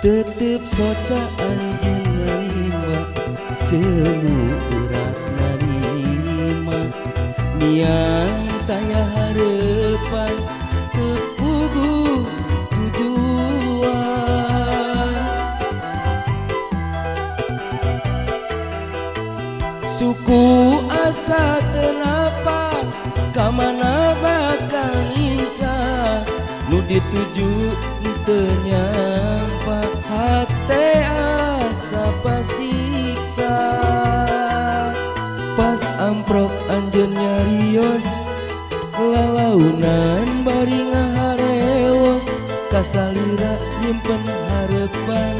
Tetep soca anjeun nerima semu urat narima miang taya harepan teu puguh tujuan suku asa teu napa ka mana bakal lincah nu dituju teu nyampa hate asa pasiksa pas amprok anjeun nyarios lalaunan bari ngaharewos kasalira nyimpen harepan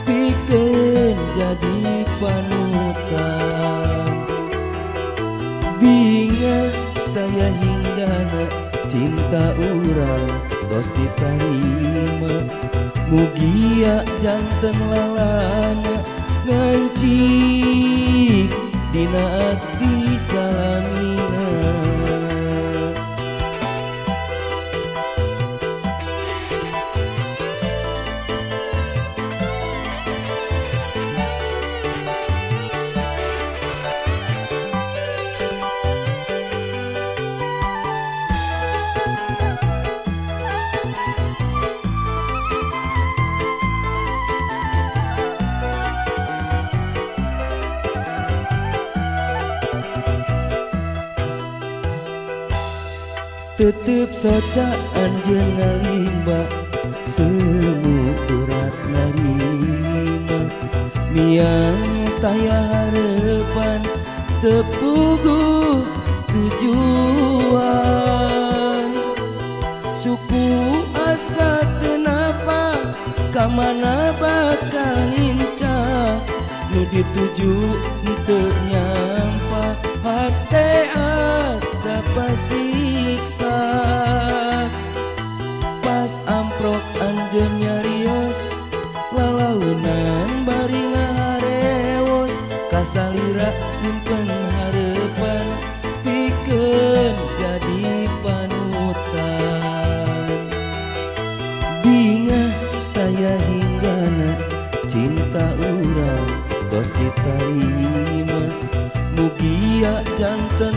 pikeun jadi panutan bingah taya hinggana cinta urang tos ditarima mugia janten lalana ngancik dina ati salamina. Tetep soca anjeun ngalimba semu urat narima miang taya harepan teu puguh tujuan suku asa teu napa ka mana bakal lincah nu dituju teu nyampa hate asa pasiksa pas amprok anjeun nyarios lalaunan bari ngaharewos kasalira nyimpen harepan pikeun jadi panutan bingah taya hinggana cinta urang tos ditarima mugia janten